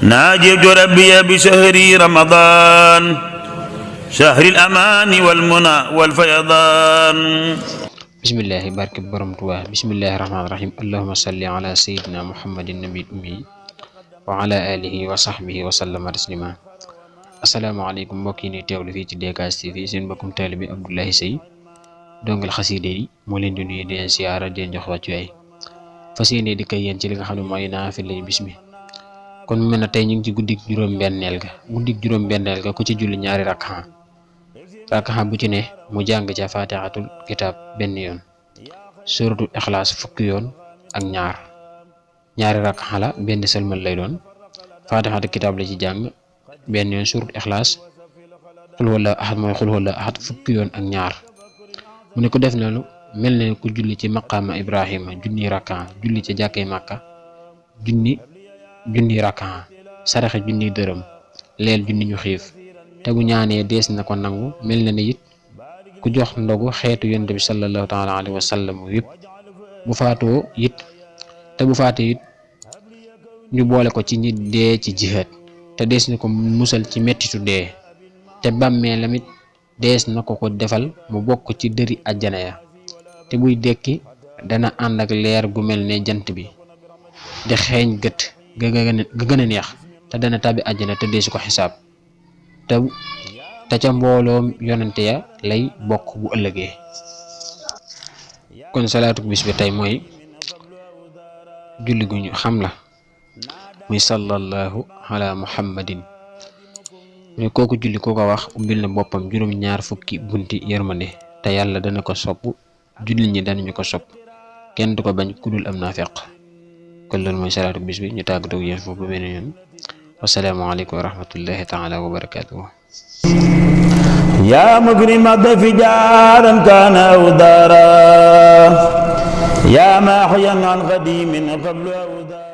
ناجيت ربي بشهر رمضان شهر الأمان والمنى والفيضان. بسم الله بارك برم تواه. بسم الله الرحمن الرحيم. اللهم صل على سيدنا محمد النبي الأمي وعلى آله وصحبه وسلم تسليما. asalaamaaleykum mbokk yi ñuy teewlu fii ci DKS TV seen mbokkum taalibe bi Abdoulaye Seye dongal xaside yi moo leen di nuyu di leen siyaara di leen jox wàccuwaay fas yéene di koy yéen ci li nga xam ne mooy naafila bis mi. kon mu mel ne tey ñu ngi ci guddik juróom-benneel ga ku ci julli ñaari rakka bu ci ne mu jàng ca faatixatul kitaab benn yoon, suratul ixlaas fukki yoon ak ñaari rakka la benn sëlmal lay doon. faatixatul kitaab la ci jàng benn yoon, suratul ixlaas xul wala ahad mooy xul wala ahad fukki yoon ak ñaar. mu ne ko def na lu mel ne ku julli ci maqaama Ibrahima junni rakka, julli ci jàkkee Màkka junni rakka, saraxe junni dërëm, leel junni ñu xiif, te bu ñaanee dees na ko nangu. mel na ne it ku jox ndogu xeetu yonent bi sallallahu taala alayhi wa sallam yëpp bu faatee it ñu boole ko ci ñi dee ci jihaad, te dees na ko musal ci mettitu dee, te bàmmeelam it dees na ko defal mu bokk ci dëri àjjana ya, te buy dekki dana ànd ak leer gu mel ne jant bi di xeeñ gët ga gën a neex, te dana tàbbi àjjana te deesu ko xisaab, te ca mbooloom yonante ya lay bokk bu ëllëgee. kon salaatu bis bi tey mooy julli gu ñu xam la, muy sallallahu ala muhammadin. muy kooku julli ko wax ubbil na boppam juróom-ñaar fukki bunti yërmande, te yàlla dana ko sopp, jullit ñi danañu ko sopp, kenn du ko bañ ku dul am naafeq. kon loolu mooy salaatu bis bi. ñu tàggatoo yéen foofu ba beneen yoon. wasalaamaaleykum wa rahmatullahi taala wa barakatuhu. يا مكرم الضيف جارا كان أو دارا يا ماحيا عن قديم قبل أو دارا.